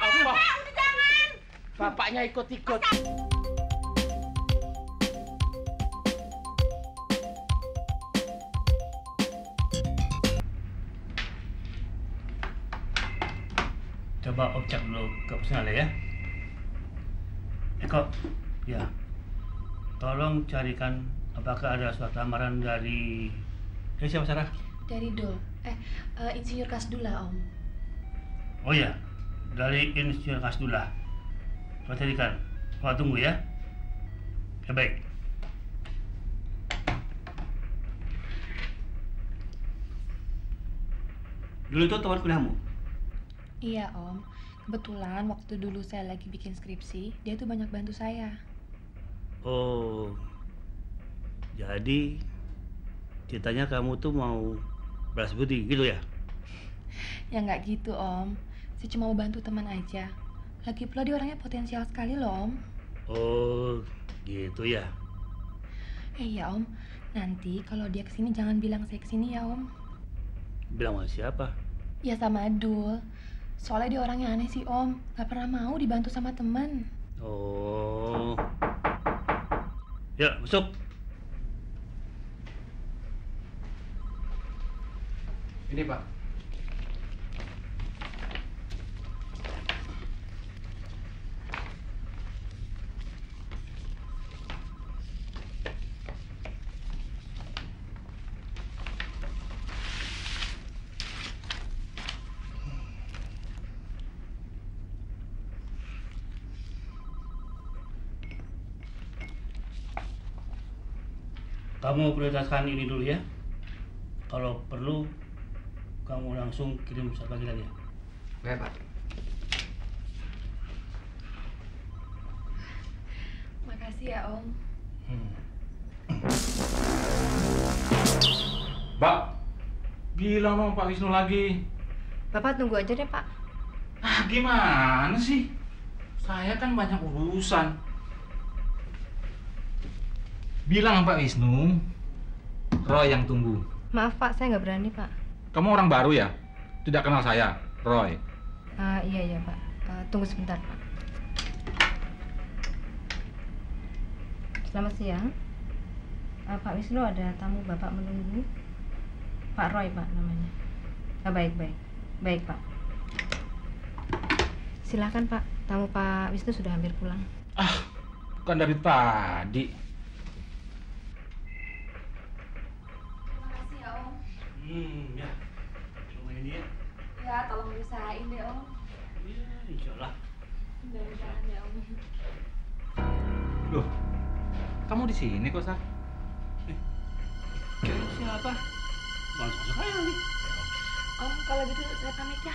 Apa? Bapaknya ikut-ikut. Coba Om cek dulu ke personal ya. Eko, ya. Tolong carikan apakah ada surat lamaran dari siapa, Sarah? Dari Dol. Insinyur Kasdula, Om. Oh ya, dari Insinyur Kasdula. Coba carikan. Coba tunggu ya. Ya baik. Dulu itu teman kuliahmu? Iya, Om. Kebetulan waktu dulu saya lagi bikin skripsi, dia tuh banyak bantu saya. Oh, jadi ceritanya kamu tuh mau balas budi gitu ya? Ya nggak gitu, Om. Saya cuma mau bantu teman aja. Lagi pula dia orangnya potensial sekali loh, Om. Oh, gitu ya? Iya, Om. Nanti kalau dia kesini jangan bilang saya kesini ya, Om. Bilang sama siapa? Ya sama Dul. Soalnya dia orangnya aneh sih, Om. Gak pernah mau dibantu sama teman. Oh. Ya, masuk. Ini, Pak. Kamu prioritaskan ini dulu ya. Kalau perlu, kamu langsung kirim satu lagi ya. Baik, Pak. Makasih ya, Om. Mbak, bilang sama Pak Wisnu lagi. Bapak tunggu aja deh, Pak. Ah, gimana sih? Saya kan banyak urusan. Bilang sama Pak Wisnu, Roy yang tunggu. Maaf, Pak, saya nggak berani, Pak. Kamu orang baru ya? Tidak kenal saya, Roy. Iya, Pak. Tunggu sebentar, Pak. Selamat siang. Pak Wisnu, ada tamu Bapak menunggu. Pak Roy, Pak, namanya. Baik. Baik, Pak. Silakan, Pak. Tamu Pak Wisnu sudah hampir pulang. Ah, bukan dari tadi. Makasih ya, Om. Ya. Cuma ini ya. Ya, tolong usahain deh, Om. Iya, insya Allah. Mudah-mudahan ya, Om. Loh, kamu di sini kok, Sar? Siapa? Masuk aja nanti. Om, kalau gitu saya pamit ya.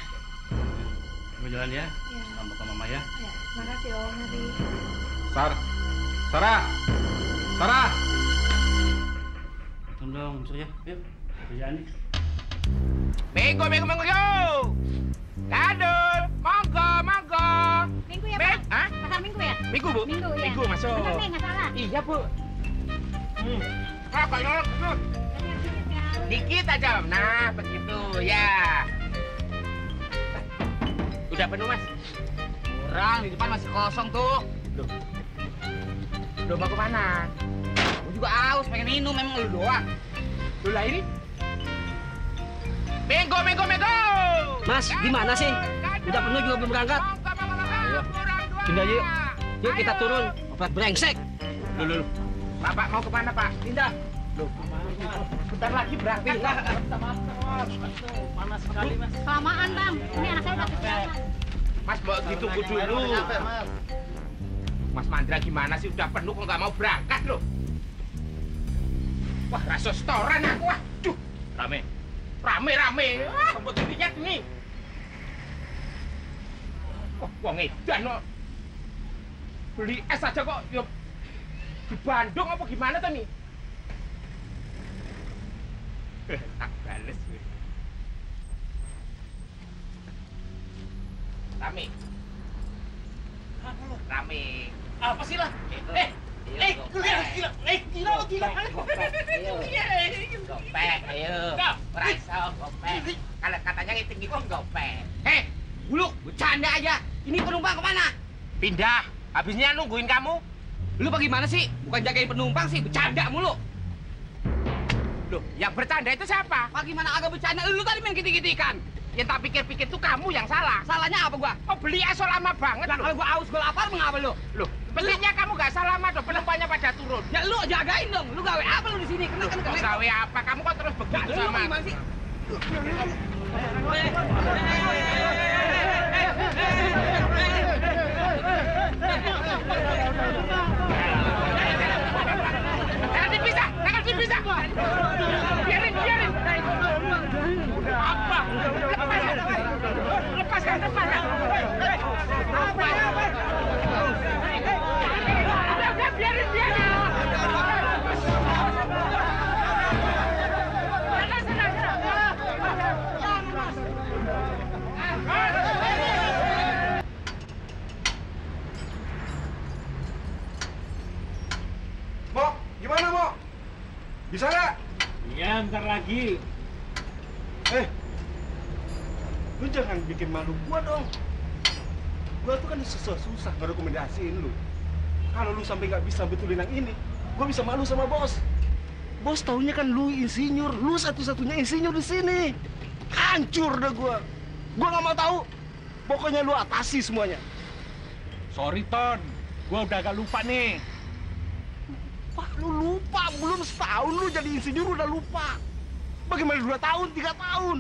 Kamu jalan ya. Iya. Sambut ke mama ya. Ya, makasih Om. Mari. Sarah! Tunggu dong, masuk ya. Yuk, kerjaan nih. Minggu. Kadul, monggo. Minggu ya, Pak? Hah? Pasar Minggu ya? Minggu, Bu? Minggu, ya. Minggu, masuk. Bener nih, nggak salah. Iya, Bu. Pak Yolok, duduk. Dikit aja. Nah, begitu, ya. Udah penuh, Mas? Kurang, di depan masih kosong tuh. Udah mau kemana? Gue juga haus, pengen minum, memang lu doang. Lu lah ini? Minggu. Mas, gimana sih? Udah penuh juga belum berangkat. Ayo. Pindah yuk. Yuk kita turun. Obat brengsek. Lu. Bapak mau kemana, Pak? Pindah. Bentar lagi berangkat. Panas sekali, Mas. Kelamaan, Bang. Ini anak saya udah kesiangan. Mas, mau ditunggu dulu. Mas Mandra gimana sih? Udah penuh kok nggak mau berangkat loh. Wah, rasa setoran aku. Waduh. Rame. Wah, sempet dilihat nih. Wah, wong edan kok. Beli es aja kok. Yuk. Di Bandung apa gimana tuh nih? Tak bales. Rame. Apa sih lah? Gopek, ayo. Berasa gopek. Kalau katanya tinggi kok gopek. Hei, Buluk, bercanda aja. Ini penumpang kemana? Pindah. Habisnya nungguin kamu. Lu bagaimana sih? Bukan jagain penumpang sih, bercanda mulu. Loh, yang bercanda itu siapa? Bagaimana agak bercanda? Lu tadi main gitik-gitikan. Yang tak pikir-pikir tuh kamu yang salah. Salahnya apa gua? Oh, beli es lama banget. Nah, kalau gua aus, gua lapar, mengapa lu? Loh, belinya kamu gak salah lama dong, penumpangnya pada turun. Ya lu jagain dong. Lu gawe apa lu di sini? Kenapa kan gawe apa? Kamu kok terus begitu sama? Gimana sih? Jangan dipisah, jangan dipisah. Biarin. Apa? Lepaskan. Udah, biarin. Mo, gimana Mo? Bisa nggak? Iya, bentar lagi. Lu jangan bikin malu gua dong. Gua tuh kan susah ngerekomendasiin lu. Kalau lu sampai nggak bisa betulin yang ini, gua bisa malu sama bos. Bos taunya kan lu insinyur, lu satu-satunya insinyur di sini. Hancur dah gua. Gua nggak mau tahu. Pokoknya lu atasi semuanya. Sorry, Ton. Gua udah agak lupa nih. Pak, lu lupa belum setahun lu jadi insinyur udah lupa. Bagaimana 2 tahun, 3 tahun?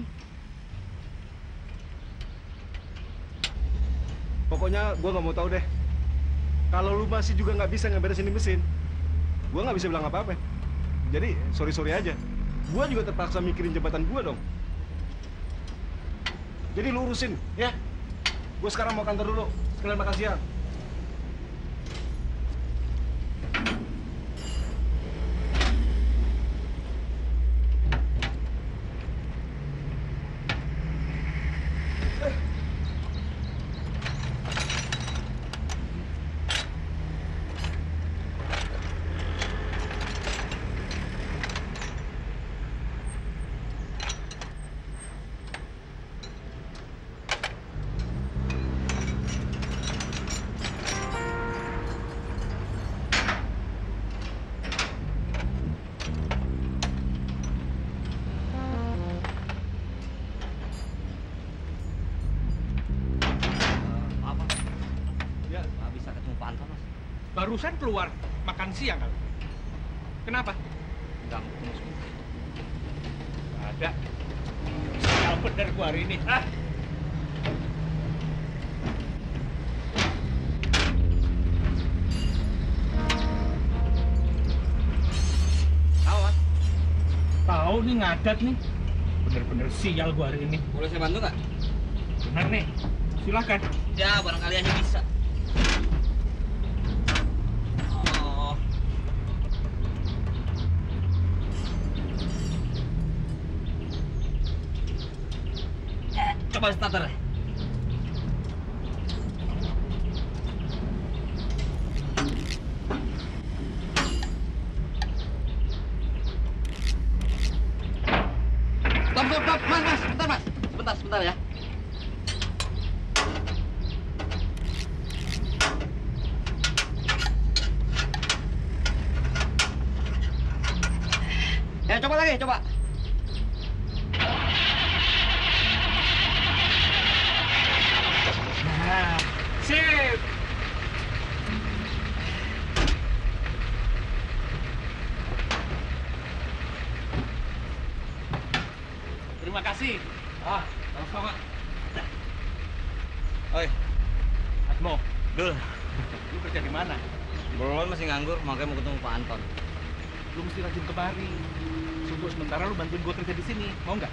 Pokoknya gua nggak mau tahu deh. Kalau lu masih juga nggak bisa ngeberesin mesin, gua nggak bisa bilang apa-apa. Jadi sorry aja. Gua juga terpaksa mikirin jabatan gua dong. Jadi lu urusin, ya. Gua sekarang mau kantor dulu. Sekalian makan siang. Barusan keluar makan siang kali. Kenapa? Enggak ketemu sebentar. Ada. Sial bener gua hari ini. Tahu, Mas? Tahu nih ngadat nih. Bener-bener sial gua hari ini. Boleh saya bantu nggak? Bener nih. Silakan. Ya, barangkali aja bisa. Coba starter. Stop, Mas, sebentar ya. Ya, coba lagi, coba. Nah, sip. Terima kasih. Sama-sama. Oi, Atmo, Dul, lu kerja di mana? Belum, masih nganggur, makanya mau ketemu Pak Anton. Lu mesti rajin kemari. Untuk sementara lu bantuin gua kerja di sini, mau nggak?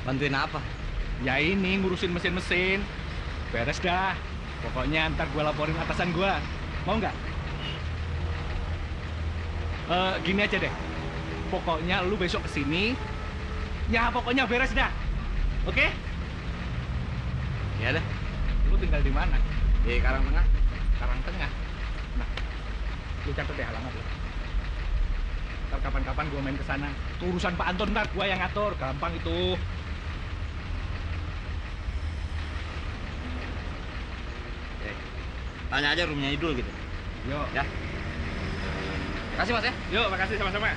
Bantuin apa? Ya ini ngurusin mesin-mesin. Beres dah. Pokoknya ntar gua laporin atasan gua. Mau nggak? Gini aja deh. Pokoknya lu besok kesini. Ya pokoknya beres dah. Oke? Ya dah. Lu tinggal di mana? Di Karangtengah. Karangtengah. Nah, Lu catat deh alamat lu. Ntar kapan-kapan gua main ke sana. Itu urusan Pak Anton ntar gua yang ngatur, gampang itu. Tanya aja rumahnya Idul gitu. Yuk. Ya. Makasih Mas ya. Yuk, makasih sama-sama.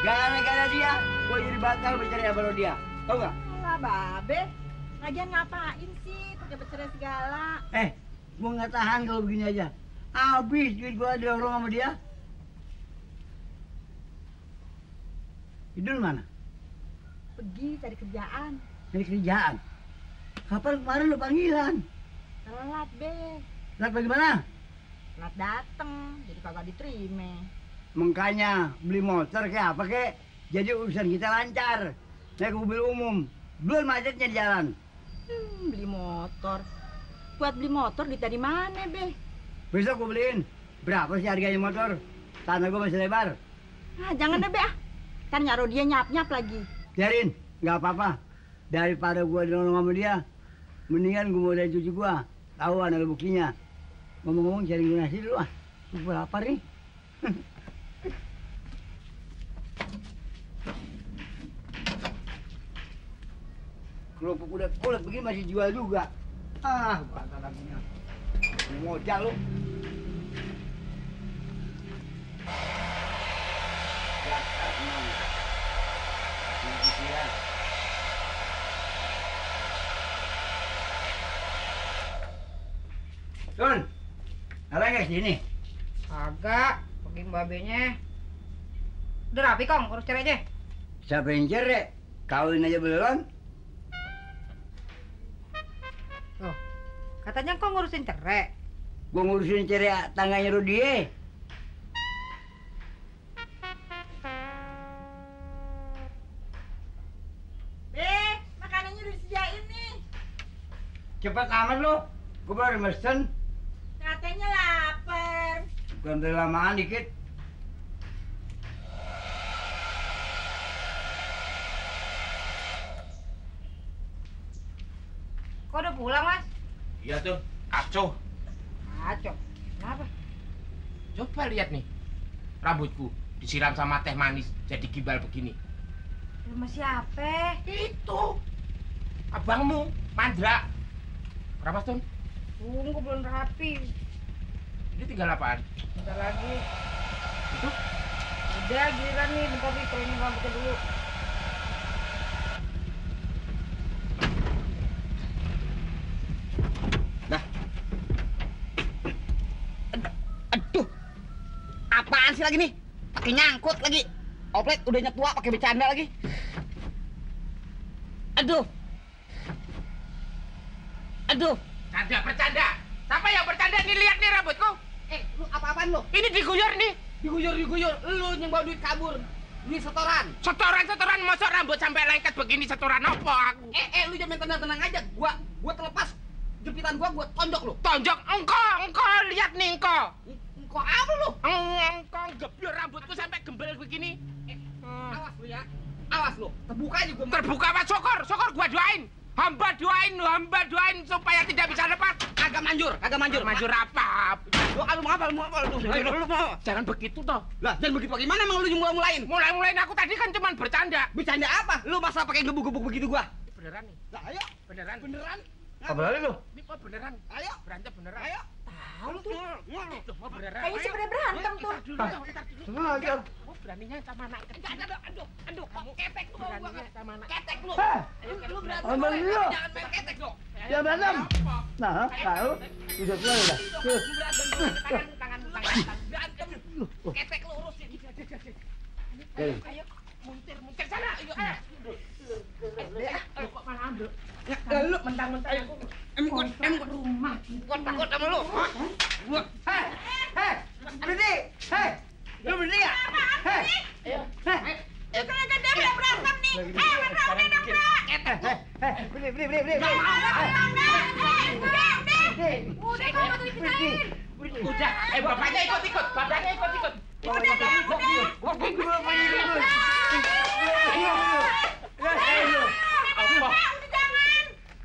Gara-gara dia, gue jadi batal bercerai sama dia. Tau gak? Lah, Babe. Lagian ngapain sih pakai bercerai segala? Gue gak tahan kalau begini aja. Habis duit gue dorong sama dia. Idul mana? Pergi cari kerjaan. Cari kerjaan? Kapan kemarin lo panggilan? Telat, Be. Telat bagaimana? Telat dateng, jadi kagak diterima. Makanya beli motor kayak apa kek? Jadi urusan kita lancar. Naik mobil umum, belum macetnya di jalan. Beli motor. Buat beli motor duit dari mana, Be? Besok gue beliin. Berapa sih harganya motor? Tanah gue masih lebar. Jangan deh, Be. Kan nyaruh dia nyap-nyap lagi. Biarin, nggak apa-apa. Daripada gue nolong sama dia, mendingan gue mau dari cucu gue. Tahu ada buktinya. Ngomong-ngomong cari gue nasi dulu ah. Gue lapar nih. Kerupuk udah kulit begini masih jual juga. Kata laginya. Modal lu. Tun, ada nggak sini? Agak, pergi babenya. Udah rapi Kong, urus cerainya. Siapa yang cerai? Kawin aja belum? Loh, katanya Kong ngurusin cerai. Gua ngurusin cerai tangganya Rudie. Be, makanannya udah disediain nih. Cepat amat lu. Gua baru mesen. Katanya lapar. Bukan beli lamaan dikit. Kok udah pulang, Mas? Iya tuh, kacau. Kacau. Kenapa? Coba lihat nih, rambutku disiram sama teh manis jadi gimbal begini. Sama siapa? Itu, abangmu, Mandra. Berapa Tun? Tunggu, belum rapi. Ini tinggal apaan? Bentar lagi. Itu? Udah, giliran nih. Bentar nih, keringin rambutnya dulu. Aduh, apaan sih lagi nih? Pakai nyangkut lagi. Oplet udah nyetua pakai bercanda lagi. Aduh. Canda bercanda. Siapa yang bercanda nih? Lihat nih rambutku. Lu apa-apaan lu? Ini diguyur nih. Diguyur. Lu yang bawa duit kabur. Duit setoran. Setoran. Masa rambut sampai lengket begini setoran apa aku? Lu jangan tenang-tenang aja. Gua terlepas jepitan gua tonjok lu. Tonjok? Engkau lihat nih engkau. Engkau apa lu? Engkau gebyur rambutku sampai gembel begini. Awas lu ya. Awas lu. Terbuka aja gua. Terbuka apa? Syukur gua doain. Hamba doain supaya tidak bisa lepas. Kagak manjur. Manjur apa? Lu mau. Jangan begitu toh. Lah, jangan begitu bagaimana emang lu mulai-mulain? Mulai-mulain aku tadi kan cuman bercanda. Bercanda apa? Lu masa pakai gebuk-gebuk begitu gua? Beneran nih. Lah, ayo. Beneran. Apa lagi lu? Ini kok beneran? Ayo, berantem beneran. Ayo. Tahu tuh. Mau beneran. Kayaknya sih pada berantem tuh. Ayo. Beraninya sama anak kecil. Aduh, kamu ketek lu beraninya sama anak. Ketek lu. Ayo, lu berantem. Jangan main ketek lo. Ya berantem. Nah, tahu. Udah keluar udah. Tangan. Berantem. Ketek lu urusin. Ayo, muntir sana. Ayo, kok malah ambil. Lu mentang-mentang ikut rumah. Gua takut sama lu. Hei, berhenti. Hei, lu berhenti ya? Hei, ayo. Hei, kalian kan dia berantem nih. Udah dong, Bro. Udah, kamu tuh diceritain. Udah, bapaknya ikut. Bapaknya ikut.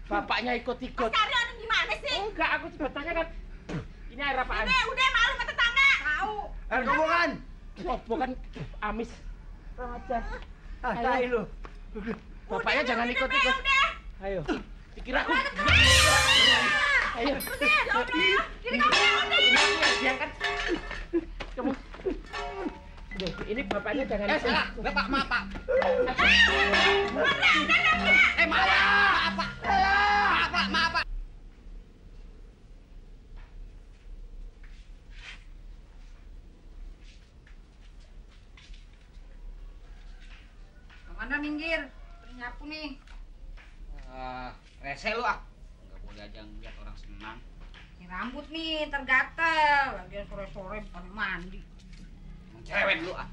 Bapaknya ikut-ikut. Sekarang gimana sih? Enggak, aku coba tanya kan. Ini air apaan? Udah malu sama tetangga. Tahu. Air kobokan. Oh, bukan amis. Raja. Tai lu. Bapaknya jangan ikut-ikut. Ayo. Dikira aku. Ayo. Kiri kamu udah. Diangkat. Kamu. Ini bapaknya jangan ikut. Salah. Bapak, maaf, Pak. Maaf, Pak. Mana minggir? Nyapu nih. Rese lu ah. Nggak boleh aja ngeliat orang senang. Ini rambut nih tergatel. Lagian sore-sore bukan mandi. Cerewet lu ah.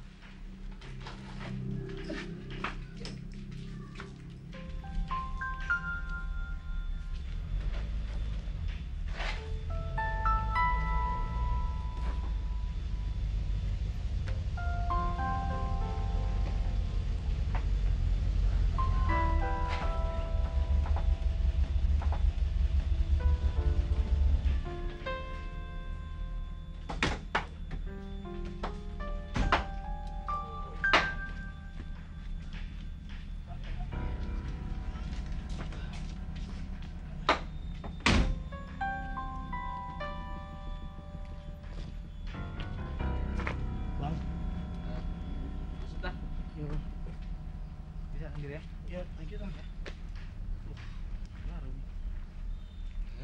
Bisa sendiri ya? Ya, lanjut Bang.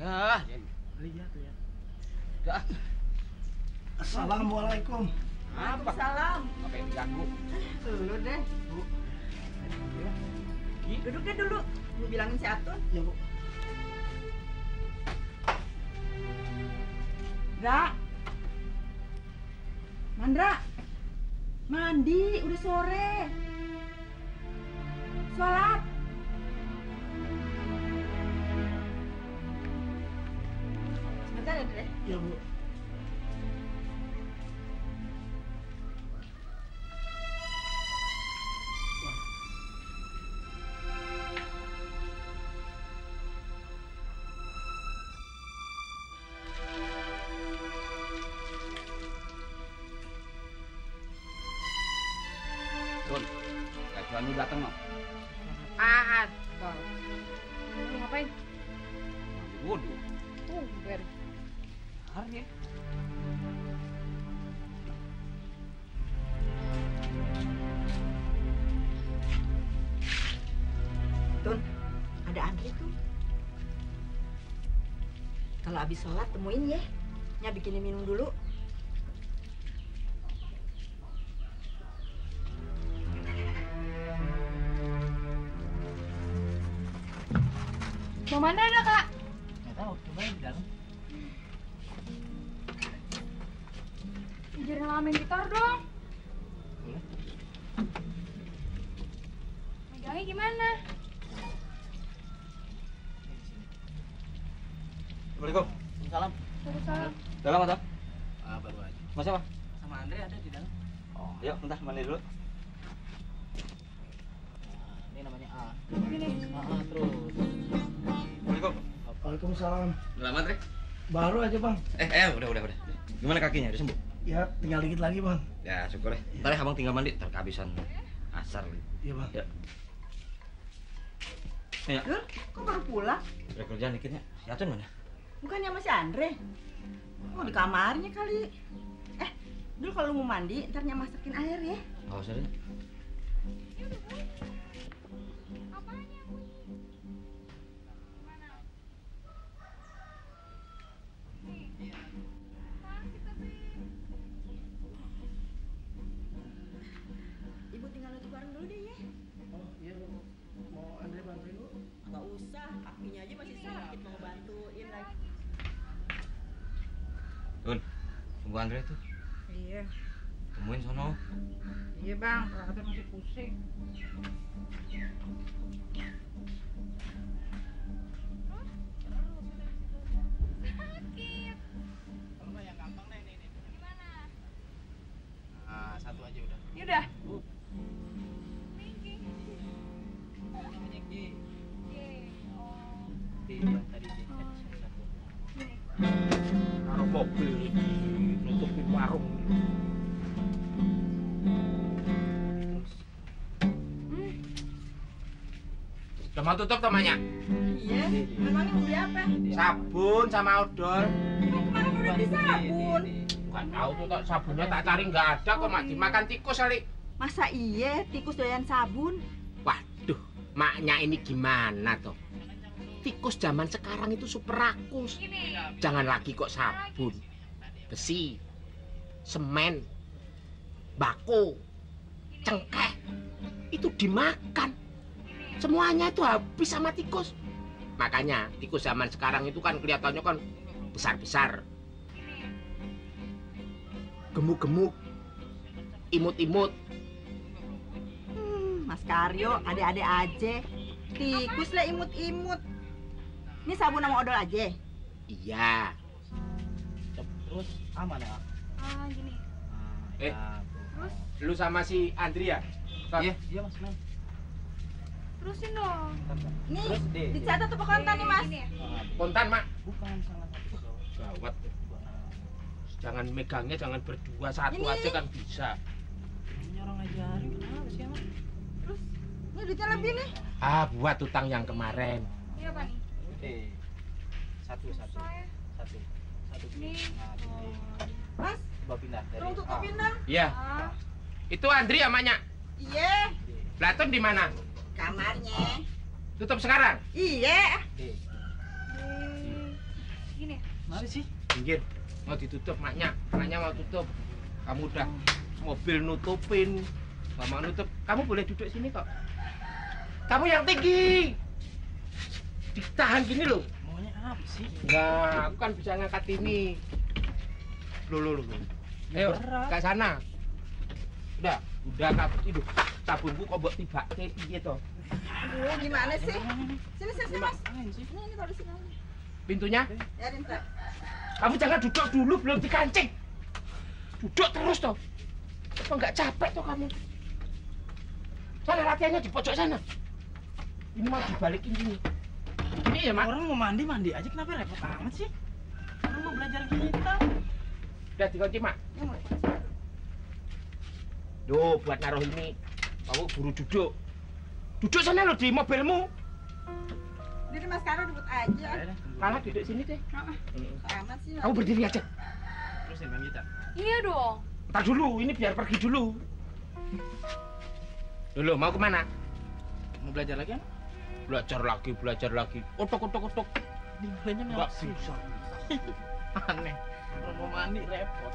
Ya, Lihat tuh ya. udah. Assalamualaikum. Waalaikumsalam. Apa yang diganggu? Dulu deh. Bu. Duduk deh dulu. Lu bilangin si Atun. Ya, Bu. Mandra. Mandra. Mandi, udah sore. Sholat. Sebentar ya, Dre. Ya, Bu. Tun, gacuan lu datang no? Apaan? Lu ngapain? Mandi wudhu. Ber. Hari ya? Tun, ada Andri tuh. Kalau habis sholat temuin ya. Nya bikinin minum dulu. Mau mana ada, Kak? Nggak tahu, coba di dalam. Ajarin Lala main gitar dong. Boleh. Megangnya gimana? Assalamualaikum. Salam. Waalaikumsalam. Dalam atau? Baru aja. Mas siapa? Sama Andre ada di dalam. Oh, yuk bentar mandi dulu. Ini namanya A. Gini. Terus. Assalamualaikum. Waalaikumsalam. Udah lama, Tri? Baru aja, Bang. Udah. Gimana kakinya? Udah sembuh? Ya, tinggal dikit lagi, Bang. Ya, syukur ya. Ntar ya abang tinggal mandi, ntar kehabisan asar. Iya, Bang. Ya. Ya, Dul, kok baru pulang? udah kerjaan dikitnya. Si Atun mana? Bukannya masih Andre? Oh, di kamarnya kali. Dulu kalau mau mandi, ntar Nya masakin air ya. Nggak usah deh. Ibu tinggal nutup bareng dulu deh ya. Oh, iya, Bu. Mau Andre bantuin, Bu? Nggak usah, kakinya aja Andre tuh? Iya. Temuin sono. Iya bang, perangkatnya masih pusing. Nah, satu aja udah. Yaudah. Taruh mobil nutupin warung. Udah mau tutup temannya? Iya, memangnya mau beli apa? Sabun sama odol. Kemana mau beli sabun? Gak tahu tuh tok, sabunnya tak cari nggak ada kok, mak dimakan tikus kali. Masa iya tikus doyan sabun? Waduh, maknya ini gimana toh? Tikus zaman sekarang itu super rakus. Jangan lagi kok sabun, besi, semen, bako, cengkeh, itu dimakan. Semuanya itu habis sama tikus. Makanya tikus zaman sekarang itu kan kelihatannya kan besar-besar, gemuk-gemuk, imut-imut. Mas Karyo, adek-adek aja. Tikus lah imut-imut. Ini sabun sama odol aja? Iya. Terus aman ya? Gini. Terus? Lu sama si Andrea? Iya, iya mas, men. Terusin dong. Nih, Terus, deh. dicatat apa kontan nih mas? Kontan, Mak. Bukan sangat Gawat. Jangan megangnya, jangan berdua, satu Ini. aja kan bisa. Ini orang ngajarin. Kenapa sih emang? Terus, ini duitnya lebih nih. Ah, buat utang yang kemarin. Ini apa nih? Satu. Nih. Mas, Coba pindah dari tolong tutupin dong. Iya. Itu Andrea namanya. Iya, Platon di mana? kamarnya. Tutup sekarang. Iya. Gini ya? Mari sih. Pinggir. Mau ditutup maknya. Maknya mau tutup. Kamu udah mobil nutupin. Gak mau nutup. Kamu boleh duduk sini kok. Kamu yang tinggi. Ditahan gini loh. Maunya apa sih? Nah, aku kan bisa ngangkat ini. Loh. Ayo, Berat. ke sana. Udah kabut itu. Sabunku kok buat tiba kayak gitu. Aduh, gimana sih? Sini mas. Ngapain sih? Ini taruh di sini. Pintunya? Ya, Rinta. Kamu jangan duduk dulu, belum dikancing. Duduk terus toh. Apa nggak capek toh kamu? Sana latihannya di pojok sana. Ini mau dibalikin gini. Ini ya, Mak. Orang mau mandi aja kenapa repot amat sih? Orang mau belajar kita. Udah dikunci, Mak. Ya, mau. Duh, buat naruh ini. Kamu buru duduk. Duduk sana lo di mobilmu. Jadi mas Karyo duduk aja. Kalah duduk sini deh. Amat sih. Kamu berdiri aja. Terusin Bang Gita. Iya dong. Ntar dulu, ini biar pergi dulu. Dulu, mau kemana? Mau belajar lagi kan? Belajar lagi. Otok. Dimulainya Nggak sih. bisa. Aneh. Orang mau mandi repot.